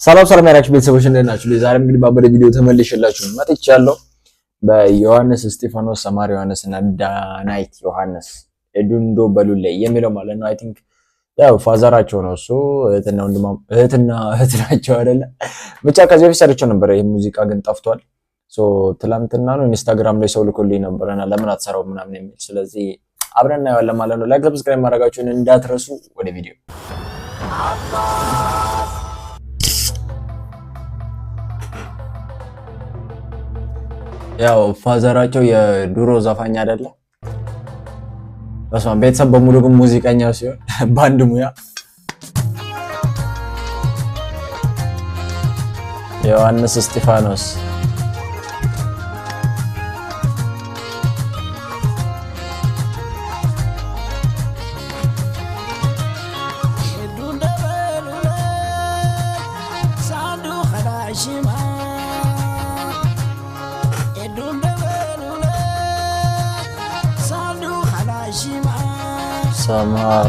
ሰላም ሰላም ያላችሁ ቤተሰቦች እንዴት ናችሁ? ዛሬም እንግዲህ ባበደ ቪዲዮ ተመልሼላችሁ መጥቻለሁ። በዮሐንስ እስጢፋኖስ፣ ሰማር ዮሐንስ እና ዳናይት ዮሐንስ ኤዱንዶ በሉሌ የሚለው ማለት ነው። I think ያው father ኣቸው ነው እሱ፣ እህትና ወንድማ እህትና እህት ናቸው አይደለ? ብቻ ከዚህ በፊት ሰርቼው ነበር። ይህ ሙዚቃ ግን ጠፍቷል። So ትላንትና ነው ኢንስታግራም ላይ ሰው ልኮልኝ ነበረና ለምን አትሰራው ምናምን የሚል፣ ስለዚህ አብረን እናየዋለን ማለት ነው። Like፣ subscribe ማድረጋችሁን እንዳትረሱ። ወደ ቪዲዮ። ያው father ኣቸው የድሮ ዘፋኝ አይደለ? በስመ አብ፣ ቤተሰብ በሙሉ ግን ሙዚቀኛ ሲሆን በአንድ ሙያ። ዮሐንስ እስጢፋኖስ። ሰማር።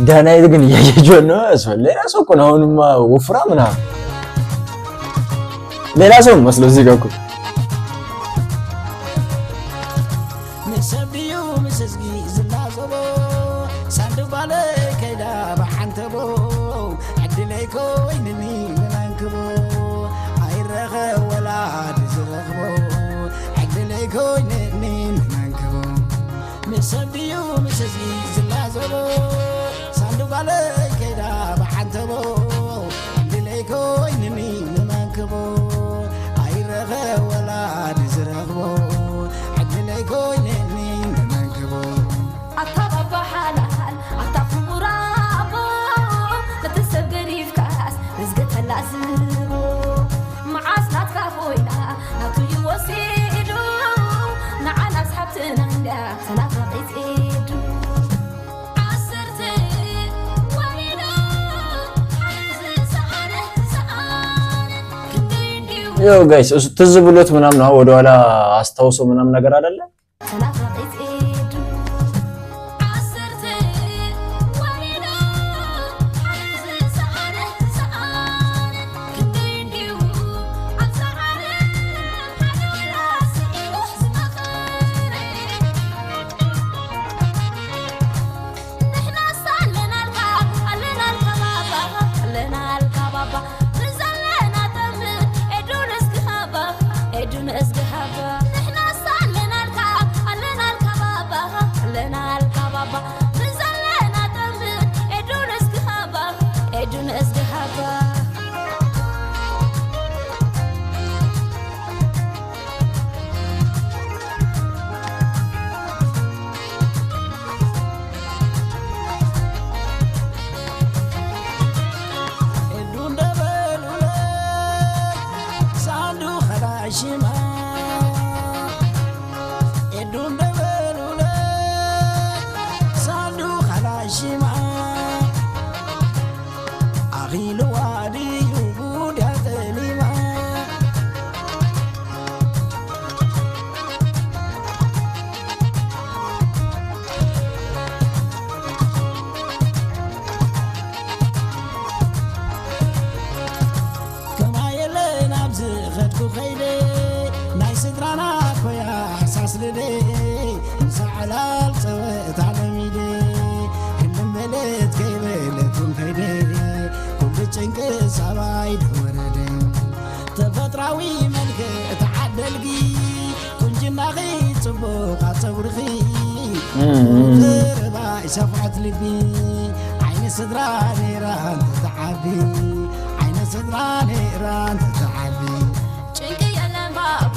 ዳናይት ግን እያየችው ነው። ሌላ ሰው እኮ ነው። አሁንማ ወፍራ ምናምን ሌላ ሰው መስሎ እዚህ ጋር እኮ። ያው guys እሱ ትዝ ብሎት ምናምን ወደኋላ አስታውሶ ምናምን ነገር አይደለ? ተፈጥራዊ መልክዕ ተዓደልጊ ቁንጅናኺ ፅቡቕ ፀጉርኺ ርባይ ሰፍዐት ልቢ ዓይኒ ስድራ ነይራ እንተተዓቢ ዓይኒ ስድራ ነይራ እንተተዓቢ። ጭንቂ የለን ባባ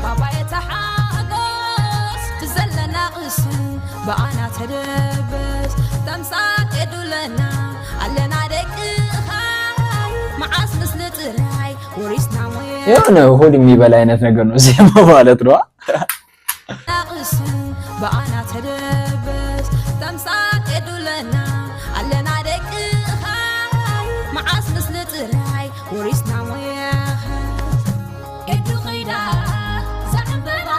ባባ የተሓጎስ ብዘለና ቅስን በኣና ተደበስ ተምሳቅ የዱለና ኣለና ደቅኻ መዓስ ምስሊ ጥራይ ወሪስና ሞየ። የሆነ ሆድ የሚበላ አይነት ነገር ነው ዜማ ማለት ነው። ቅስን በኣና ተደበስ ተምሳቅ የዱለና ኣለና ደቅኻ መዓስ ምስሊ ጥራይ። ወሪስና ሞያኸ ኤዱ ኸይዳ ዘዕንበባ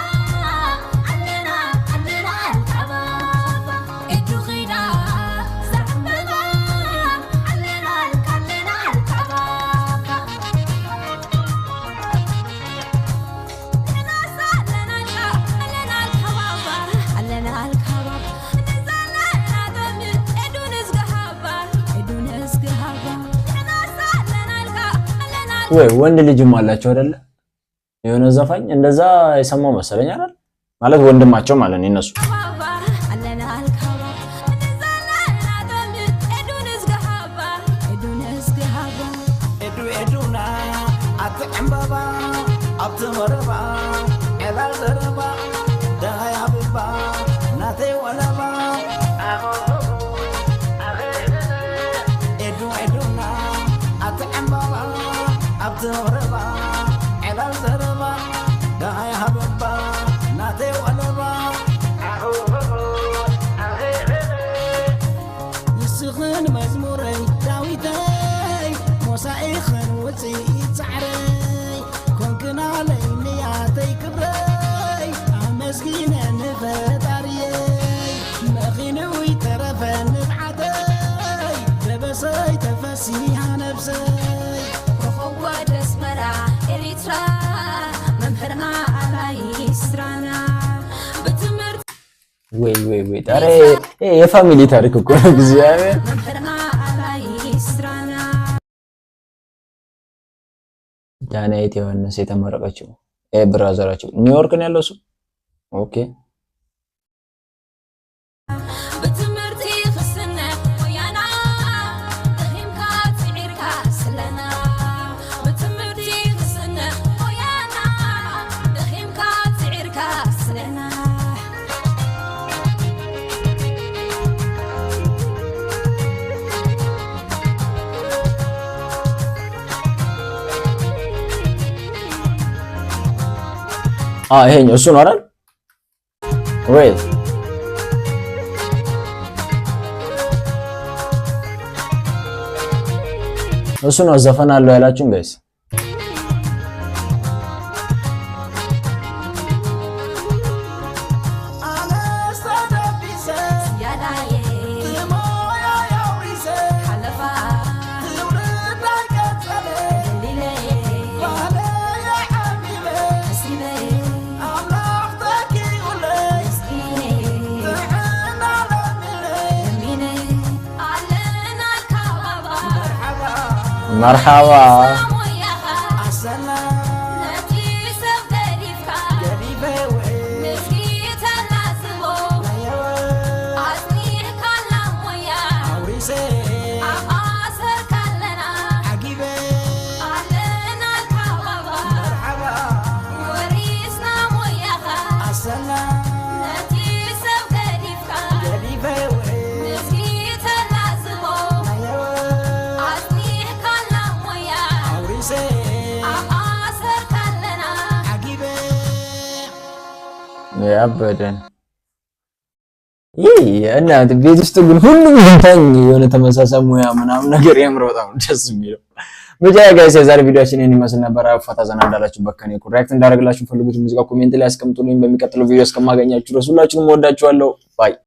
ኣለና ኣለና ኣልካባባ ኤዱ ኸይዳ ዘዕንበባ ኣለና ኣለና ኣልካባባ ወይ ወንድ ልጅም አላቸው አይደለ? የሆነ ዘፋኝ እንደዛ የሰማው መሰለኝ አይደል? ማለት ወንድማቸው ማለት ነው እነሱ። ኤዱ ኤዱና ኣቲ ዕምበባ ኣብቲ መረባ ዕላል ዘረባ ደሃይ ሃብባ ናተይ ወለባ ኤዱ ኤዱና ኣቲ ዕምበባ ኣብቲ መረባ ዕላል ዘረባ ደሃይ ሃብባ ናተይ ወለባ ንስኽን መዝሙረይ ዳዊተይ ሞሳኢኽን ውፅኢት ፃዕረይ ኮንክናለይ ንያተይ ክብረይ ኣመስጊነ ንፈጣርየይ መኺንዊ ተረፈ ንብዓተይ ደበሰይ ተፈሲሃ ነብሰይ ኮኸወ ደስመራ ኤሪትራ መምህርና ኣላይ ስራና ብትምህርቲ ወይ ወይ ወይ ኧረ ይሄ የ family ታሪክ እኮ ነው። እግዚአብሔር መምህርና ኣላይ ስራና ዳናይት ዮሐንስ የተመረቀችው brother ኣቸው ኒውዮርክ ነው ያለው እሱ። Okay ብትምህርቲ ክስነ ሞያና ደኺምካ ፅዒርካ ስለና ብትምህርቲ ክስነ ሞያና ደኺምካ ፅዒርካ ስለና ይሄኛው እሱ ነው አይደል? ወይ እሱ ነው ዘፈን አለው ያላችሁን guys። ኣነስ ተደቢሰ ያዳየ ትሞያ ያውሪሰ ሓለፋ ትውልድ ኣይቀፀለ ሊለየ ባህለይ ዓቢበ ከሲበየ ኣምላኽ ተኪኡለይ ምስኪነየ ጥዕና ለሚለይ ለሚነየ ኣለና ልካባባ መርሓባ መርሓባ ሞያኻ ኣሰና ነቲ ሰብ ገዲፍካ ገዲፈ ወይ ምስኪ ተላዝቦ ናየወ ኣፅኒሕካላ ሞያ ኣውሪሰ ኣብ ኣሰርካ ኣለና ዓጊበ ኣለና ልካባባ መርሓባ ወሪስና ሞያኻ ኣሰና ነቲ ሰብ ገዲፍካ ገዲፈ ወይ ምስኪ ተላዝቦ ናየወ ኣፅኒሕካላ ሞያ ኣውሪሰ ኣብ ኣሰርካ ኣለና ዓጊበ ያበደን ይህ እናት ቤት ውስጥ ግን ሁሉም ዘፋኝ የሆነ ተመሳሳይ ሙያ ምናምን ነገር የምር በጣም ደስ የሚለው። ብቻ guys የዛሬ ቪዲዮአችን ይህን ይመስል ነበር። ፈታ ዘና እንዳላችሁበት ከኔ react እንዳደረግላችሁ ፈልጉት ሙዚቃ comment ላይ አስቀምጡልኝ። በሚቀጥለው ቪዲዮ እስከማገኛችሁ ድረስ ሁላችሁንም እወዳችኋለሁ። Bye.